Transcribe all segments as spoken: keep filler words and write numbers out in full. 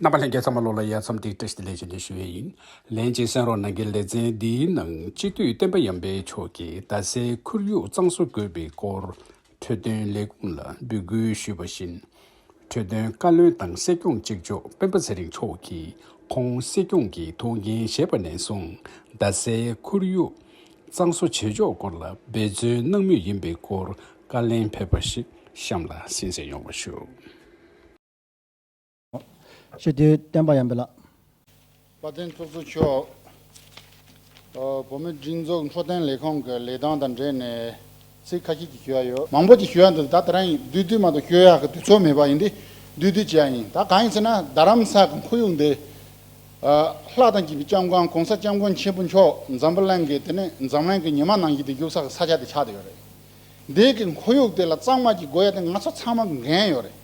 རྣམ་པ་ལྷན་རྒྱས་ཚང་མ་ལོ་ལ་ཡ་མཚམས་འདི་བཀྲ་ཤིས་བདེ་ལེགས་ཞུ་ནས་ཞུ་ཡས་ཡིན། ལན་གཅིག་གསན་རོགས་གནང་གི། ལེ་ཚན་འདིའི་ནང་སྤྱི་འཐུས་བསྟན་པ་ཡར་འཕེལ་མཆོག་གིས་རྡ་སའི་ཁོར་ཡུག་གཙང་བཟོ་དགོས་པའི་སྐོར་འཕྲོད་བསྟེན་ལས་ཁུངས་ལ་འབོད་སྐུལ་ཞུས་པ་བཞིན། འཕྲོད་བསྟེན་བཀའ་བློན་དང་སྲིད་སྐྱོང་གཅིག་ལྕོགས་སྤེན་པ་ཚེ་རིང་མཆོག་གིས་ཁོང་སྲིད་སྐྱོང་གི་ཐུགས་འགན་བཞེས་པ་ནས་བཟུང་རྡ་སའི་ཁོར་ཡུག་གཙང་བཟོ་བྱེད་ཕྱོགས་སྐོར་ལ་འབད་བརྩོན་གནང་མུས་ཡིན་པའི་སྐོར་བཀའ་ལན་ཕེབས་པ་ཞིག་གཤམ་ལ་གསན་གཟིགས་ཡོང་བ་ཞུ། སྤྱི་འཐུས་བསྟན་པ་ཡར་འཕེལ་ལགས། དཔལ་ལྡན་ཚོགས་གཙོ་མཆོག་ཨ། བོད་མིའི་སྒྲིག་འཛུགས་འཕྲོད་བསྟེན་ལས་ཁུངས་ཀྱི་ལས་དོན་དང་འབྲེལ་ནས་ཚིག་ཁ་ཤས་ཅིག་ཞུ་ཡ་ཡོད། མང་པོ་ཅིག་ཞུ་ཡ་འདུག་ད་དེ་རིང་བསྡུས་བསྡུས་མ་གཏོགས་ཞུ་ཡག་གི་དུས་ཚོད་མེད་པ་ཡིན་དུས་བསྡུས་བསྡུས་བྱས་ཡིན། ད་གང་ཡིན་ཟེར་ན་རྡ་རམ་ས་གི་ཁོར་ཡུག་འདི། ཨ། ལྷ་དང་བཅས་པའི་སྐྱབས་མགོན་གོང་ས་སྐྱབས་མགོན་ཆེན་པོ་མཆོག་འཛམ་བུ་གླིང་གི་དེ་ནས་འཛམ་གླིང་གི་ཉི་མ་ནང་བཞིན་དུ་བཞུགས་ས་གི་ས་ཆ་དེ་ཆགས་བསྡད་ཡོད་རེད། འདི་གི་ཁོར་ཡུག་དེ་ལ་གཙང་མ་ཅིག་དགོས་ཡ་དེ་ང་ཚོ་ཚང་མ་འགན་ཡོད་རེད།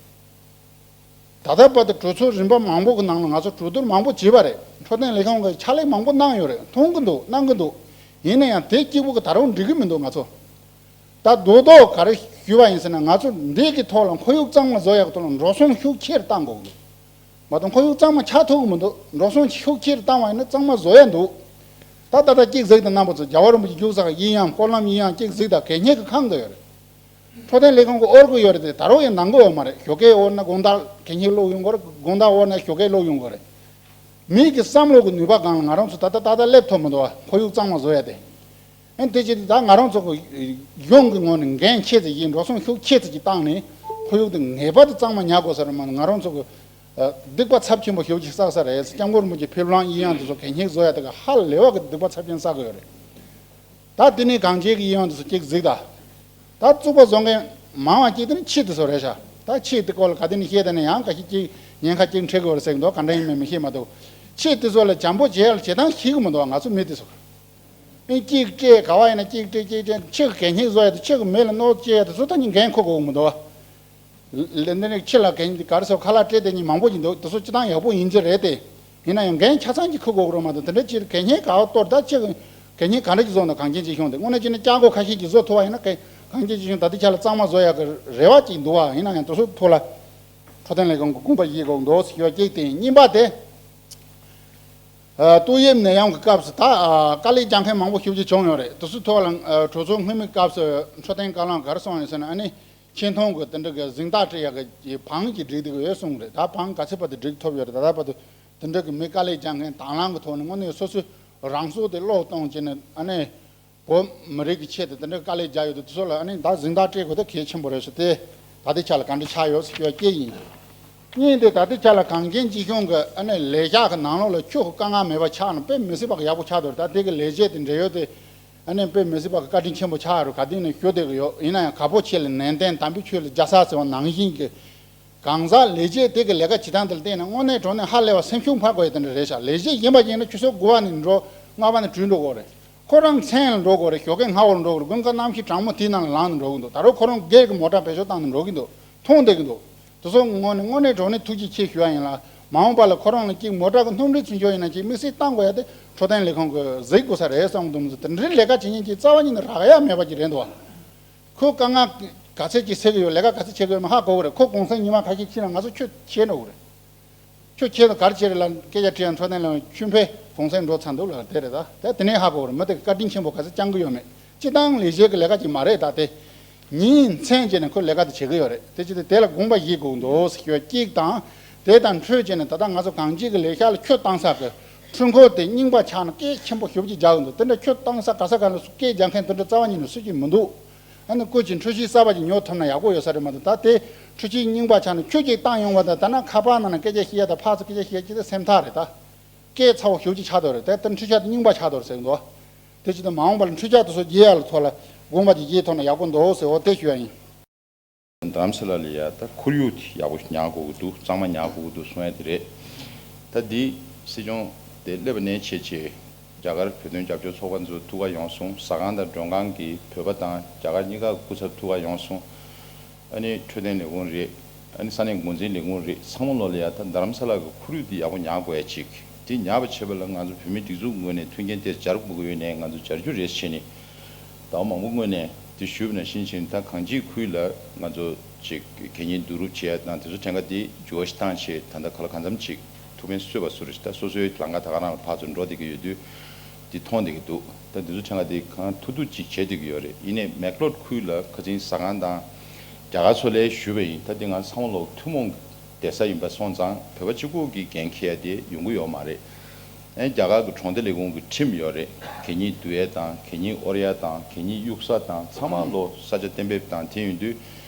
ད་ལྟ་བར་དུ་གྲོས་ཚོགས་རིམ་པ་མང་པོ་གི་ནང་ལ་ང་ཚོ་གྲོས་བསྡུར་མང་པོ་བྱས་པ་རེད། འཕྲོད་བསྟེན་ལས་ཁུངས་ཀྱིས་ཕྱག་ལས་མང་པོ་གནང་ཡོད་རེད། མཐོང་གི་འདུག་གནང་གི་འདུག་ཡིན་ན་ཡང་དེ་གཅིག་པུ་གིས་ད་རུང་འགྲིག་གི་མི་འདུག་ང་ཚོ། ད་རྡོག་རྡོག་ག་རེ་ཞུས་པ་ཡིན་ཟེར་ན་ང་ཚོ་འདི་གི་ཐོག་ལ་ཁོར་ཡུག་གཙང་མ་བཟོ་ཡག་གི་ཐོག་ལ་འགྲོ་སོང་ཤུགས་ཆེ་རུ་གཏང་དགོས་ཀྱི་འདུག་མ་གཏོགས་ཁོར་ཡུག་གཙང་མ་ཆགས་ཐུབ་ཀྱི་མི་འདུག་འགྲོ་སོང་ཤུགས་ཆེ་རུ་བཏང་བ་ཡིན་ན་གཙང་མ་བཟོ་ཡ་འདུག་ད་ད་ལྟ་གཅིག་གཟིགས་དང་རྣམ་པ་ཚོ། རྒྱལ་བ་རིན་པོ་ཆེ་བཞུགས་ས་གཡས་གཡོན་སྐོར་ལམ་གཡས་གཡོན་གཅིག་གཟིགས་དང་། གད་སྙིགས་ཀྱི་ཁང་དུ་ཡོད་རེད། འཕྲོད་བསྟེན་ལས་ཁུངས་ཀྱིས་དབོར་གྱི་ཡོད་རེད་དེ། ད་རུང་ཡང་གནང་གི་ཡོད་མ་རེད། ཞོགས་ཀས་དབོར་ན་དགོང་དག་གད་སྙིགས་བླུགས་ཡོང་གི་རེད། དགོང་དག་དབོར་ན་ཞོགས་ཀས་བླུགས་ཡོང་གི་རེད། མི་གི་བསམ་བློ་གི་ནུས་པ་སྒང་ལ་ང་རང་ཚོ་ད་ལྟ་ཏག་ཏག་སླེབས་ཐུབ་མི་འདུག་བ། ཁོར་ཡུག་གཙང་མ་བཟོ་ཡ་དེ། ཨ་ནི་དེ་བྱས་ཏེ་ད་ང་རང་ཚོ་གི་གཞུང་གི་ངོས་ནས་འགན་ཆེ་ཙམ་ཞིག་འགྲོ་སོང་ཤུགས་ཆེ་ཙམ་ཞིག་བཏང་ནས་ཁོར་ཡུག་དེ་ངེས་པར་དུ་གཙང་མ་ཉར་དགོས་ས་རེད། མ་ང་རང་ཚོ་གི་ཨ། སྡིག་པ་ཚབས་ཆེན་པོ་ཞེ་པོ་ཅིག་བསགས་ས་རེད། སྐྱབས་མགོན་རིན་པོ་ཆེ་ཕེབས་ལམ་གཡས་གཡོན་དེ་ཚོ་གད་སྙིགས་བཟོ་ཡ་དེ་ག་ཧ་ལས་པ་གི་སྡིག་པ་ཚབས་ཆེན་བསགས་གི་ཡོད་རེད། ད་དེ་ནས་གངས་ཅན་གྱི་གཡས་གཡོན་དེ་ཚོ་གཅིག་གཟིགས་དང་། ད་བཙོག་པ་བཟོ་མཁན་མང་བ་གཅིག་དེ་ནི་ཕྱེ་དེ་ཚོ་རེད་ཤག་ད་ཕྱེ་དེ་སྐོར་ལ་ག་དེ་ནས་བཤད་དེ་ནས་ཡང་ཁ་ཤས་ཅིག་ཉེན་ཁ་ཅིག་འཕྲད་གི་ཡོད་རེད་ཟེར་གི་འདུག་ག་འདྲ་ཡིན་མིན་མི་ཤེས་མ་གཏོགས། ཕྱེ་དེ་ཚོ་ལ་བྱམས་པོ་བྱེད་ཡ་ལ་བྱེད་སྟངས་ཤེས་གི་མི་འདུག་ང་ཚོ་མི་དེ་ཚོ། ཨེ་གཅིག་སྤྲད། ག་བ་ཡིན་ན་གཅིག་སྤྲད་གཅིག་སྤྲད། ཕྱི་གི་གད་སྙིགས་བཟོ་ཡ་དང་ཕྱི་གི་མེ་ལ་གནོད་སྐྱེལ་ཡ་དེ་ཚོ་ད་ནི་འགན་འཁུར་དགོས་ཀྱི་མི་འདུག་བ། ལ་ལ་ནི་ཕྱི་ལ་གད་སྙིགས་དེ་ག་རེ་ཟེར། ཁ་ལག་སྤྲད་དེ་ནི་མང་པོ་ཞིག་འདུག་དེ་ཚོ་སྤྱིར་བཏང་ཡག་པོ་ཡིན་གྱི་རེད་དེ། ཡིན་ན་ཡང་འགན་ཆ་ཚང་ཅིག་འཁུར་དགོས་ཀྱི་རེད་མ་གཏོགས། དེ་འདྲ་ཅིག་གད་སྙིགས་ག་བ་གཏོར། ད་ཕྱི་གི་གད་སྙིགས་ག་འདྲ་ཅིག་བཟོ་འདུག་གངས་ཅན་སྐྱིད་གཤོངས་དེ་དངོས་གནས་བྱས་ན་ལྕགས་སྒོ་ཁ་ཤས་ཅིག་བཟོ་ཐུབ་པ་ཡིན་ན་ག་གངས་ཅན་སྐྱིད་གཤོངས་ད་ལྟའི་ཆ་ལ་གཙང་མ་བཟོ་ཡག་གི་རེ་བ་ཅིག་འདུག་བ། ཡིན་ན་ཡང་དེ་ཚོ་ཐོག་ལ་འཕྲོད་བསྟེན་ལས་ཁུངས་ཀྱིས་དགོངས་པ་བཞེས་དགོས་འདུག་ཟེར་ཞུ་བ་གཅིག་དེ་ཡིན། གཉིས་པ་དེ། ཨ། ཏོག་དབྱིབས་ནད་ཡམས་ཀྱི་སྐབས་སུ་ད། ཨ། དཀའ་ལས་རྒྱག་མཁན་མང་པོ་ཞེ་པོ་ཅིག་བྱུང་ཡོད་རེད། དེ་ཚོའི་ཐོག་ལ། ཨ། གྲོས་ཚོགས་སྔོན་མའི་སྐབས་སུ་འཕྲོད་བསྟེན་བཀའ་བློན་ག་རེ་གསུངས་ཡོད་ཟེར་ན། ཨ་ནི་ཆེ་མཐོང་གི་དེ་འདྲ་གི་གཟེངས་རྟགས་སྤྲད་ཡག་གི་བང་ཅིག་སྒྲིག་བསྡད་ཀྱི་ཡོད་གསུངས་རེད། ད་བང་ག་ཚོད་བར་དུ་སྒྲིག་ཐུབ་ཡོད་རེད། ད་ལྟ་བར་དུ་དེ་འདྲ་གི་མི་དཀའ་ལས་རྒྱག་མཁན་དང་བླངས་ཀྱི་ཐོག་ནས་དངོས་གནས་སོ་སོའི་རང་སྲོག་དེ་བློས་གཏོང་བྱས་ནས། ཨ་ནི། བོད་མི་རིགས་ཀྱི་ཆེད་དུ་དེ་འདྲའི་དཀའ་ལས་རྒྱག་ཡོད་དུས་དེ་ཚོ་ལ་ཨ་ནི་ད་གཟེངས་རྟགས་སྤྲད་དགོས་དེ་གལ་ཆེན་པོ་རེད་ཟེར་ཏེ། ད་ལྟའི་ཆ་ལ་ག་འདྲ་ཆགས་ཡོད་ཟེར་ཞུ་བ་གཅིག་ཡིན། གཉིས་དེ་ད་ལྟའི་ཆ་ལ་གངས་ཅན་སྐྱིད་གཤོངས་ཀྱི་ཨ་ནི་ལས་ཤག་གི་ནང་ལོགས་ལ་ཆུ་གི་དཀའ་ངལ་མེད་པ་ཆགས་ན་དཔེ་མི་སྲིད་པ་གི་ཡག་པོ་ཆགས་འདུག་ད་དེ་གི་ལས་བྱེད་དེ་འབྲེལ་ཡོད་དེ་ཨ་ནི་དཔེ་མི་སྲིད་པ་གི་བཀའ་དྲིན་ཆེན་པོ་ཆགས་རུ་ག་དུས་ནས་ཞུ་བསྡད་ཀྱི་ཡོད། ཡིན་ན་ཡང་ག་པོ་ཆེ་ལ་ནན་ཏན། དམ་པའི་ཆོས་ལ་རྒྱལ་ས་ཟེར་བ་ནང་བཞིན་གྱི། གང་ཟག་ལས་བྱེད་དེ་གི་ལས་ཀ་བྱེད་སྟངས་དེ་ལ་བལྟས་ན་དངོས་གནས་དྲང་གནས་ཧ་ལས་པ་སེམས་ཤུགས་འཕར་དགོས་ཡ་དེ་འདྲ་རེད་ཤག་ལས་བྱེད་ཡིན་པ་ཡིན་ན་ཆུ་ཚོད་དགུ་པ་ནས་འགྲོ། ལྔ་པ་ནས་བྲོས་འགྲོ་དགོས་རེད། ཁོ་རང་མཚན་ལ་འགྲོ་དགོས་རེད། ཞོགས་ཀས་སྔ་བོར་འགྲོ་དགོས་རེད། དགུན་ཁ་གནམ་གཤིས་གྲང་མོ་དེའི་ནང་ལ་ལངས་ནས་འགྲོ་གི་འདུག་ད་རུང་ཁོ་རང་སྒེར་གྱི་མོ་ཊ་བེད་སྤྱོད་བཏང་ནས་འགྲོ་གི་འདུག་མཐོང་བསྡད་ཀྱི་འདུག་དེ་ཚོ་དངོས་གནས་དངོས་གནས་དྲང་གནས་ཐུགས་རྗེ་ཆེ་ཞུ་ཡ་ཡིན་ལ། མ་འོངས་པ་ལ་ཁོ་རང་ལ་གཅིག་མོ་ཊ་གི་སྣུམ་རིན་ཚུན་ཆད་ཡིན་ན་གཅིག་དམིགས་བསལ་བཏང་དགོས་ཡ་དེ་འཕྲོད་བསྟེན་ལས་ཁུངས་ཀྱིས་གཟིགས་དགོས་ས་རེད་བསམ་གྱི་འདུག་མི་ཚོ་དེ་འདྲའི་ལས་ཀ་བྱེད་མཁན་གྱི་རྩ་བ་ཉིད་ནས་རག་ཡ་མེད་པ་ཅིག་རེད་འདུག་ཁོས་དཀའ་ངལ་ག་ཚད་ཅིག་སེལ་གྱི་ཡོད། ལས་ཀ་ག་ཚད་བྱེད་ཀྱི་ཡོད་མེད་ཧ་གོ་གི་རེད། ཁོ་གུང་སེང་ཉི་མ་ཁ་ཤས་ཕྱིན་ན་ང་ཚོ་ཆུ་ཁྱེར་འགྲོ་གི་རེད། ཆུ་ཁྱེར་ནས་ག་རེ་བྱེད་རེད་ལབ་སྐད་ཆ་དྲིས་ཡང་འཕྲོད་བསྟེན་ལ་ཆུ་འཕེལ་གུང་སེང་འགྲོ་ཚར་འདུག་ལབ་དེ་རེད། ད་དེ་དེ་ནས་ཧ་གོ་གི་རེད། མི་དེ་གི་བཀའ་དྲིན་ཆེན་པོ་ག་ཚད་བསྐྱང་གི་ཡོད་མེད། སྤྱིར་བཏང་ལས་བྱེད་ཀྱི་ལས་ཀ་ཅིག་མ་རེད། ད་དེ་ཉིན་མཚན་བྱས་ནས་ཁོས་ལས་ཀ་དེ་བྱེད་ཀྱི་ཡོད་རེད། དེ་ཅི་སྟེ་དེ་ལ་དགོངས་པ་བཞེས་དགོས་འདུག་ཟེར་ཞུ་བ་གཅིག་དང་། དེ་དང་འཕྲོད་བྱས་ནས་ད་ལྟ་ང་ཚོ་གངས་སྐྱིད་ཀྱི་ལས་ཤག་ལ་ཆུ་བཏང་ས་གི་འཕྲུལ་འཁོར་དེ་རྙིང་པ་ཆགས་ནས་སྐད་ཆེན་པོ་ཞེ་པོ་ཅིག་རྒྱག་གི་འདུག་དེ་འདྲ་ཆུ་བཏང་ས་ག་ས་ག་ལ་སྐད་རྒྱག་མཁན་དེ་འདྲ་རྩ་བ་ཉིད་ནས་སུ་གཅིག་མི་འདུག་ཨ་ནི་སྐུ་མཁྱེན་འཕྲུལ་ཆས་གསར་པ་ཅིག་ཉོ་ཐུབ་ན་ཡག་པོ་ཡོད་ས་རེད་མ་གཏོགས། ད་དེ་འཕྲུལ་ཆས་རྙིང་པ་ཆགས་ནས་ཆུ་གཅིག་བཏང་ཡོང་བ་དང་། ད་ན་ཁ་པར་ནང་ནས་སྐད་ཆ་བཤད་ཡ་དང་ཕར་ཚུར་སྐད་ཆ་བཤད་ཡ་ཅིག་དེ་སེམས་ཐག་རེད། ད་སྐད་ཚ་པོ་ཞེ་པོ་ཅིག་ཆགས་འདུག་རེད། ད་དེ་འཕྲུལ་ཆས་དེ་རྙིང་པ་ཆགས་འདུག་རེད་ཟེར་གི་འདུག་དེ་ཅི་སྟེ་མ་འོངས་པ་ལ་འཕྲུལ་ཆས་དེ་ཚོ་རྒྱས་ཡ་ལ་ཐོག་ལ་དགོངས་པ་ཅིག་བཞེས་ཐུབ་ན་ཡག་པོ་འདུག་ཟེར་འོ་དེ་ཞུ་ཡ་ཡིན། རྡ་རམ་ས་ལ་ལ་ཡ་ད་ཁོར་ཡུག་དེ་ཡག་པོ་ཉར་དགོས་ཀྱི་འདུག་གཙང་མ་ཉར་དགོས་ཀྱི་འདུག་གསུང་ཡ་དེ་རེད། ད་འདི་སྲིད་སྐྱོང་དེ་སླེབས་པ་ནས་བྱས་བྱས་རྒྱ་གར་བོད་དོན་རྒྱབ་སྐྱོར་ཚོགས་པ་ཚོ་ཐུག་ག་ཡོང་སོང་། ཟ་ཁང་དང་མགྲོན་ཁང་གི་བོད་པ་དང་རྒྱ་གར་གཉིས་ཀ་སྐུ་ཚབ་ཐུག་ག་ཡོང་སོང་། ཨ་ནི་འཕྲོད་བསྟེན་ལས་ཁུངས་རེད། ཨ་ནི་ས་གནས་འགོ་འཛིན་ལས་ཁུངས་རེད། ཚང་མ་ལོ་ལ་ཡ་ད་རྡ་རམ་ས་ལ་གི་ཁོར་ཡུག་འདི་ཡག་པོ་ཉར་དགོས་ཡ་ཅིག་དེ་ཉར་བ་བྱེད་པ་ལ་ང་ཚོ་བོད་མིའི་སྒྲིག་འཛུགས་ངོས་ནས་མཐུན་རྐྱེན་དེ་སྦྱར་དགོས་ཀྱི་ཡོད་ནའི་ང་ཚོ་སྦྱར་རྒྱུ་རེད་བྱས་ནས། ཟླ་བ་མང་པོ་སྔོན་ནས་དེ་ཞུས་པ་ནང་བཞིན་བྱས་ནས་ད་གངས་སྐྱིད་ཁུལ་ལ་ང་ཚོ་ཅིག་གད་སྙིགས་བསྡུ་རུབ་བྱས་དང་དེ་ཚོ་གྲངས་ཀ་དེ་འགྱུར་བ་ཞིག་བཏང་བྱས། ད་ལྟ་ག་ལ་གང་འཚམ་ཅིག་ ཐུགས་ཕན་གསོས་པ་སུ་རེད། ད་སོ་སོའི་ལམ་ཁ་ད་ག་རང་ལ་ཕར་ཚུར་འགྲོ་བསྡད་ཀྱི་ཡོད་དུས་འདི་མཐོང་བསྡད་ཀྱི་འདུག་ད་འདི་ཚོ་ཕྲན་ག་དེ་གང་ཐུབ་ཐུབ་ཅིག་བྱེད་བསྡད་ཀྱི་ཡོད་རེད། ཡིན་ནའི་མེག་ལོར་ཁུལ་ལ་ཁ་ཆེའི་ཟ་ཁང་དང་རྒྱ་གར་ཚོ་ལས་ཞུས་པ་ཡིན། ད་འདི་ང་ཚང་མ་ལོག་ཐུན་མོང་གི་བསྡད་ས་ཡིན་པ་སོང་ཙང་བོད་པ་གཅིག་པོ་གི་འགན་འཁྱེར་ཡ་དེ་ཡོང་གི་ཡོད་མ་རེད། ཨ་ནི་རྒྱ་གར་གྱི་གྲོང་སྡེ་ལས་ཁུངས་ཀྱི་ཁྲིམས་ཡོད་རེད། གད་སྙིགས་བསྡུ་ཡས་དང་གད་སྙིགས་དབོར་ཡས་དང་གད་སྙིགས་གཡུག་ས་དང་ཚང་མ་ལོ་ས་ཆ་གཏན་འབེབས་དང་དེ་ཡིན་དུས་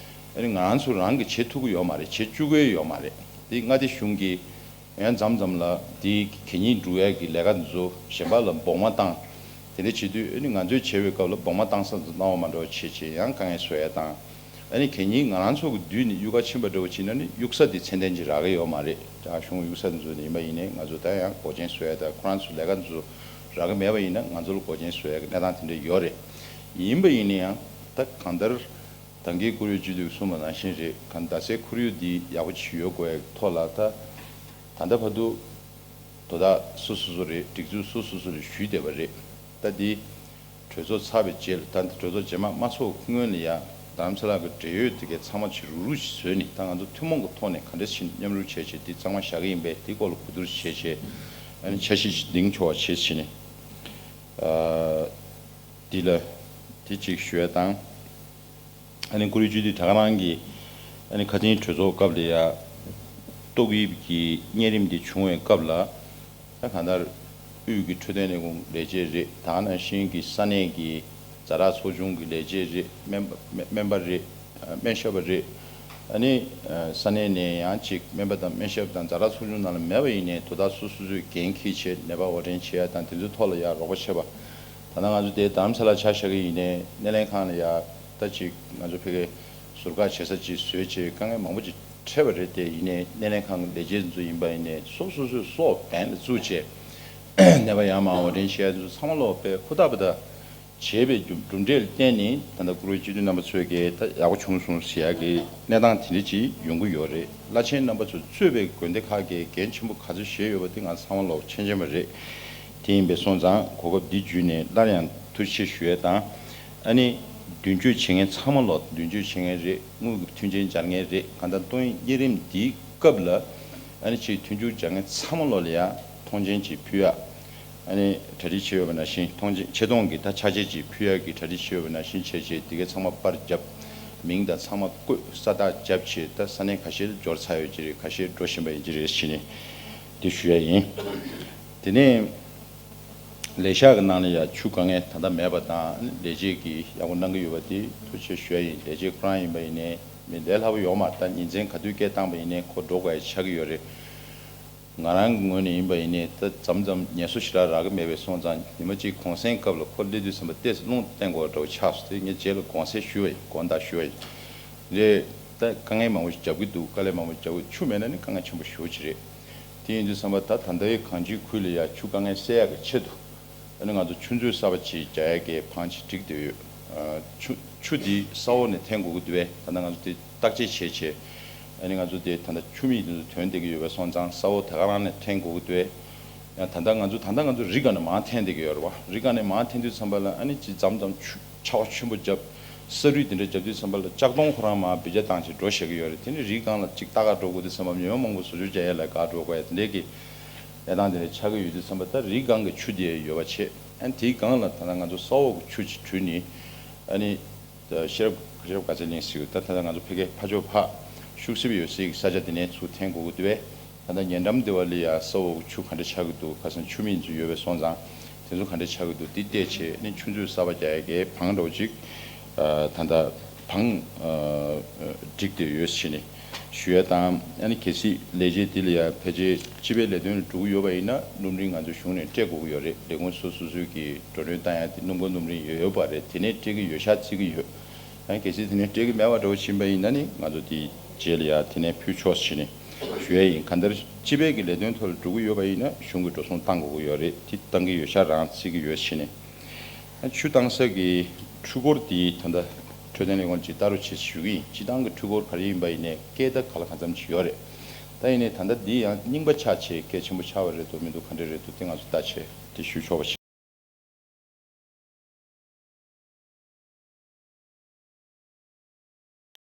ཨ་ནི་ང་རང་ཚོ་རང་གིས་བྱེད་ཐུབ་ཀྱི་ཡོད་མ་རེད། བྱེད་བཅུག་གི་ཡོད་མ་རེད། དེ་མངའ་སྡེ་གཞུང་གིས་ཡང་མཚམས་མཚམས་ལ་དེའི་གད་སྙིགས་སྒྲུག་ཡས་ཀྱི་ལས་ཀ་འདི་ཚོ་གཞན་པ་ལ་སྦོང་མ་བཏང་། དེ་འདྲ་བྱེད་དུས་ཨ་ནི་ང་ཚོས་བྱེད་པའི་སྐབས་ལ་སྦོང་མ་བཏང་ས་འདི་གནང་བ་མ་འགྲོ་བ་བྱེད་བྱེད་ཡང་དཀའ་ངལ་བཟོ་ཡས་དང་། ཨ་ནི་གད་སྙིགས་ང་རང་ཚོ་གི་བསྡུས་ནས་གཡུག་ག་ཕྱིན་པ་འདྲ་བོ་བྱས་ན་ནི་གཡུག་ས་དེ་ཚད་ལྡན་ཅིག་རག་གི་ཡོད་མ་རེད། རྒྱ་གཞུང་གཡུག་ས་འདི་ཚོ་ནི་ཡིན་པ་ཡིན་ནའི་ང་ཚོ་ད་ཡང་འགོག་རྐྱེན་བཟོ་ཡ་ད་ཁོ་རང་ཚོ་ལས་ཀ་འདི་ཚོ་རག་གི་མེད་པ་ཡིན་ན་ང་ཚོ་ལ་འགོག་རྐྱེན་བཟོ་ཡ་གི་གནས་སྟངས་དེ་འདྲ་ཡོད་རེད། ཡིན་པ་ཡིན་ན་ཡང་ད་གང་ལྟར་ད་གིན་བཀུར་འོས་སྤྱི་འཐུས་གསུངས་པ་ནང་བཞིན་རེད། གང་ལྟར་སའི་ཁོར་ཡུག་འདི་ཡག་པོ་ཅིག་ཡོད་དགོས་ཡ་གི་ཐོག་ལ་ད་ད་ལྟ་བར་དུ་དོ་བདག་སོ་སོ་སོ་རེད། སྒྲིག་འཛུགས་སོ་སོ་སོ་རེད་ཞུས་བསྡད་པ་རེད། ད་འདི་གྲོས་ཚོགས་ཚར་བའི་རྗེས་ལ་ད་འདི་གྲོས་ཚོགས་རྗེས་མ་མ་ཚོགས་སྔོན་ལ་ཡ་རྡ་རམ་ས་ལ་གི་འབྲེལ་ཡོད་དེ་གའི་ཚང་མ་ཅིག་རུག་རུག་ཅིག་བཟོས་ནས་ད་ང་ཚོ་ཐུན་མོང་གི་ཐོག་ནས་ག་འདྲ་ཞིག་མཉམ་རུབ་བྱས་བྱས་འདི་གཙང་མ་བཞག་གི་ཡིན་པས་འདི་སྐོར་ལ་གོ་བསྡུར་བྱས་བྱས་ཨ་ནི་འཆར་གཞི་ཅིག་འདིང་ཆོག་པ་བྱས་བྱས་ནས་ཨ་འདི་ལ་འདི་གཅིག་ཞུ་ཡ་དང་། ཨ་ནི་བཀུར་འོས་སྤྱི་འཐུས་ད་ག་རང་གིས་ཨ་ནི་ཁ་ཆེའི་གྲོས་ཚོགས་སྐབས་ལ་ཡ་ཏོག་དབྱིབས་ཀྱི་གཉན་རིམས་འདི་བྱུང་བའི་སྐབས་ལ་ད་གང་ལྟར་དབུས་ཀྱི་འཕྲོད་བསྟེན་ལས་ཁུངས་ལས་བྱེད་རེད། ད་ག་ནང་བཞིན་གྱི་ས་གནས་ཀྱི་ཛ་དྲག་ཚོགས་ཆུང་གི་ལས་བྱེད་རེད། སྨན་པ་སྨན་པ་རེད། སྨན་ཞབས་པ་རེད། ཨ་ནི་ས་གནས་ནས་ཡང་ཅིག་སྨན་པ་དང་སྨན་ཞབས་དང་ཛ་དྲག་ཚོགས་ཆུང་ནང་ལ་མེད་པ་ཡིན་ནའི་དོ་བདག་སོ་སོ་སོས་འགན་འཁྱེར་བྱས་ནད་པ་དབོར་འདྲེན་བྱེད་ཡ་དང་དེ་ཚོའི་ཐོག་ལ་ཡ་རོགས་པ་བྱེད་པ། ད་ལྟ་ང་ཚོ་དེ་རྡ་རམ་ས་ལ་ཆ་བཞག་གི་ཡིན་ནའི་སྣེ་ལེན་ཁང་ལ་ཡ་ད་ཅིག་ང་ཚོ་ཕ་གིའི་ཟུར་བཀག་བྱེད་ས་ཅིག་བཟོས་བྱས་དཀའ་ངལ་མང་པོ་ཅིག་འཕྲད་པ་རེད། དེ་ཡིན་ནའི་སྣེ་ལེན་ཁང་གི་ལས་བྱེད་ཚོ་ཡིན་པ་ཡིན་ནའི་སོ་སོ་སོའི་སྲོག་འབེན་ལ་བཙུགས་བྱས་ནད་པ་ཡར་མར་དབོར་འདྲེན་བྱེད་ཡ་ཚོ་ཚང་མ་ལོག་པའི་ཧུར་ཐག་པ་ད་བྱས་པའི་གྲུབ་འབྲས་ལ་བརྟེན་ནས་ད་ལྟ་བཀུར་འོས་སྤྱི་འཐུས་རྣམ་པ་ཚོས་ཀྱིས་ད་ཡག་པོ་བྱུང་སོང་ཟེར་ཡག་གི་གནས་སྟངས་དེ་འདྲ་ཅིག་ཡོང་གི་ཡོད་རེད། བླ་ཆེན་རྣམ་པ་ཚོ་གཙོས་པའི་དགོན་སྡེ་ཁག་གིས་འགན་ཆེན་པོ་ག་ཚོད་བཞེས་ཡོད་པ་དེ་ང་ཚང་མ་ལོག་མཁྱེན་མཁྱེན་པ་རེད། དེ་ཡིན་པས་སོང་ཙང་གོ་སྐབས་འདི་བརྒྱུད་ནས་སླར་ཡང་ཐུགས་རྗེ་ཆེ་ཞུ་ཡས་དང་། ཨ་ནི་མདུན་སྐྱོད་བྱེད་མཁན་ཚང་མ་ལོག་མདུན་སྐྱོད་བྱེད་མཁན་རེད། དངུལ་གྱི་མཐུན་རྐྱེན་སྦྱར་མཁན་རེད། གང་ལྟར་ཏོག་དབྱིབས་གཉན་རིམས་འདིའི་སྐབས་ལ་ཨ་ནི་ཅིག་མཐུན་འགྱུར་སྦྱར་མཁན་ཚང་མ་ལོག་ལ་ཡང་མཐོང་མཆན་ཅིག་ཕུལ་ཡ། ཨ་ནི་གྲ་སྒྲིག་བྱས་ཡོད་པ་ནང་བཞིན་མཐོང་ཆེ་ཆེ་མཐོང་གི་ད་ཕྱག་རྗེས་ཅིག་ཕུལ་ཡག་གི་གྲ་སྒྲིག་བྱས་ཡོད་པ་ནང་བཞིན་བྱས་རྗེས་དེ་གའི་ཚང་མ་པར་བརྒྱབ། མིང་དང་ཚང་མ་བཀོད་ས་རྟགས་བརྒྱབ་བྱས་ད་ས་གནས་ཁ་ཤས་ལ་འབྱོར་ཚར་ཡོད་ཀྱི་རེད། ཁ་ཤས་འགྲོ་བཞིན་པ་ཡིན་གྱི་རེད་ཟེར་ནས་དེ་ཞུ་ཡ་ཡིན། དེ་ནས་ལས་ཤག་གི་ནང་ལ་ཡ་ཆུ་དཀའ་ངལ་ད་ལྟ་མེད་པ་དང་ལས་བྱེད་ཀྱིས་ཡག་པོ་གནང་གི་ཡོད་པ་དེ་ཐུགས་རྗེ་ཆེ་ཞུ་ཡ་ཡིན། ལས་བྱེད་ཁོ་རང་ཡིན་པ་ཡིན་ནའི་མི་ལས་སླ་པོ་ཡོད་མ་རེད། ད་ཉིན་མཚན་ག་དུས་སྐད་བཏང་པ་ཡིན་ནའི་ཁོ་འགྲོ་དགོས་ཡ་ཆགས་ཀྱི་ཡོད་རེད། ང་རང་གི་ངོས་ནས་ཡིན་པ་ཡིན་ནའི་ད་མཚམས་མཚམས་ངལ་གསོ་ཞེ་དྲག་རག་གི་མེད་པས་སོང་ཙང་ཉི་མ་གཅིག་གུང་སེང་སྐབས་ལ་ཁོ་སླེབས་དུས་ཙམ་པ་ཏོག་ཙམ་རླུང་བསྟན་དགོས་འདྲ་བོ་ཆགས་སོང་། དེ་ངས་རྗེས་ལ་དགོངས་སེལ་ཞུས་པ་ཡིན། དགོངས་དག་ཞུས་པ་ཡིན། རེད། ད་དཀའ་ངལ་མང་པོ་ཞིག་རྒྱབ་ཀྱི་འདུག་དཀའ་ལས་མང་པོ་རྒྱབ་ཀྱི། ཆུ་མེད་ན་ནི་དཀའ་ངལ་ཆེན་པོ་ཞེ་པོ་ཅིག་རེད། དེ་ཡིན་དུས་ཙམ་པ་ད་ད་ལྟའི་གངས་ཅན་ཁུལ་ལ་ཡ་ཆུ་དཀའ་ངལ་སེལ་ཡག་གི་ཆེད་དུ་ཨ་ནི་ང་ཚོ་ཆུ་མཛོད་གསར་པ་ཅིག་རྒྱག་ཡག་གི་བང་ཅིག་བསྒྲིགས་བསྡད་ཡོད། ཨ་ཆུ་ཆུ་འདི་ས་འོག་ནས་འཐེན་དགོས་ཀྱི་འདུག་པས། ད་ལྟ་ང་ཚོ་དེ་བརྟག་དཔྱད་བྱས་བྱས། ཨ་ནི་ང་ཚོ་དེ་ད་ལྟ་ཆུ་མིག་དེ་ཚོ་ཐོན་བསྡད་ཀྱི་ཡོད་པས་སོང་ཙང་ས་འོག་དེ་ག་རང་ནས་འཐེན་དགོས་ཀྱི་འདུག་པས། ཡང་ད་ལྟ་ང་ཚོ་ད་ལྟ་ང་ཚོ་རི་སྒང་ནས་མར་འཐེན་བསྡད་ཀྱི་ཡོད་རེད་བ། རི་སྒང་ནས་མར་འཐེན་དུས་ཙམ་པ་ལ་ཨ་ནི་ཅིག་མཚམས་མཚམས་ཆུ་ཆར་པ་ཆེན་པོ་བརྒྱབ། ས་རུད་དེ་འདྲ་བརྒྱབ་དུས་ཙམ་པ་ལ་ལྕགས་དོང་ཁོ་རང་མར་འབུད་རྒྱག་བཏང་བྱས་འགྲོ་བཞག་གི་ཡོད་རེད། དེ་ནི་རི་སྒང་ལ་ཅིག་ལྟ་ག་འགྲོ་དགོས་དུས་ཙམ་པ་མི་མང་པོ་བཟོ་བཅོས་བྱ་ཡས་ལ་ག་འགྲོ་དགོས་ཡ་དེ་འདྲས་ཀྱི་གནས་སྟངས་དེ་འདྲ་ཆགས་ཀྱི་ཡོད་དུས་ཙམ་པ་ད་རི་སྒང་གི་ཆུ་དེ་ཡོད་པ་བྱས། ཨ་ནི་དེའི་སྒང་ལ་ད་ལྟ་ང་ཚོ་ས་འོག་གི་ཆུ་ཅིག་བྲུས་ནས་ཨ་ནི། ཤེས་རབ་ཤེས་རབ་དགའ་ཚལ་གླིང་ཟེར་ཡོད། ད་ད་ལྟ་ང་ཚོ་ཕ་གིའི་ཕ་ཇོ་ཕ་ཤུག་སེབ་ཡོད་སའི་ས་ཆ་དེ་ནས་ཚུར་འཐེན་དགོས་ཀྱི་འདུག་པས། ད་ལྟ་ཉེ་འགྲམ་དེ་བ་ལ་ཡ་ས་འོག་ཆུ་ག་འདྲ་ཆགས་ཀྱི་འདུག་ཁ་སང་ཆུ་མིག་ཚོ་ཡོད་པས་སོང་ཙང་དེ་ཚོ་ག་འདྲ་ཆགས་ཀྱི་འདུག་འདི་བལྟས་བྱས་ནས་ཆུ་མཛོད་གསར་པ་རྒྱག་ཡ་གི་བང་འདྲ་བོ་ཅིག་ད་ལྟ་བང་སྒྲིག་བསྡད་ཡོད་ཟེར་ནས། ཞུ་ཡ་དང་ཨ་ནི་གལ་སྲིད་ལས་བྱེད་འདི་ལ་ཡ་ཕལ་ཆེར་སྤྱི་པའི་ལས་དོན་ལ་འགྲོ་གི་ཡོད་པ་ཡིན་ན་སྣུམ་རིན་ང་ཚོ་གཞུང་ནས་སྤྲད་དགོས་ཀྱི་ཡོད་རེད། ལས་ཁུངས་སོ་སོ་སོའི་གི་འགྲོ་གྲོན་བཏང་ཡ་དེ་སྣུམ་འཁོར་སྣུམ་རིན་ཡོད་ཡོད་པ་རེད། དེ་ནས་སྤྲད་ཀྱི་ཡོད་ཤག་བརྩི་གི་ཡོད། ཨ་ནི་གལ་སྲིད་དེ་ནས་སྤྲད་ཀྱི་མེད་པ་འདྲ་བོ་ཕྱིན་པ་ཡིན་ན་ནི་ང་ཚོ་དེ་རྗེས་ལ་ཡ་དེ་ནས་ཕུལ་ཆོག་ཟེར་ནས་ཞུ་ཡ་ཡིན། གང་ལྟར་སྤྱི་པའི་གི་ལས་དོན་ཐོག་ལ་འགྲོ་གི་ཡོད་པ་ཡིན་ན་གཞུང་གི་འགྲོ་སོང་བཏང་དགོས་ཀྱི་ཡོད་རེད། དེ་བཏང་གི་ཡོད་ཤག་རང་བརྩི་གི་ཡོད་ཟེར་ནས། ཆུ་བཏང་ས་གི་འཕྲུལ་འཁོར་དེ་ད་ལྟ་འཕྲོད་བསྟེན་ལས་ཁུངས་ཀྱིས་ལྟ་རུ་བྱེད་ཞུ་གི་ཡིན། སྤྱི་བཏང་གི་འཕྲུལ་འཁོར་ག་རེ་ཡིན་པ་ཡིན་ནའི་སྐད་བརྡ་ག་ལ་གང་འཚམ་ཅིག་ཡོད་རེད། ད་ཡིན་ནའི་ད་ལྟ་འདི་ཡང་རྙིང་པ་ཆགས་བྱས་གལ་ཆེན་པོ་ཆགས་པ་རེད་འདུག་མི་འདུག་ག་འདྲ་རེད་འདུག་དེ་ང་ཚོ་ལྟ་བྱས་དེ་ཞུ་ཆོག་པ་བྱས།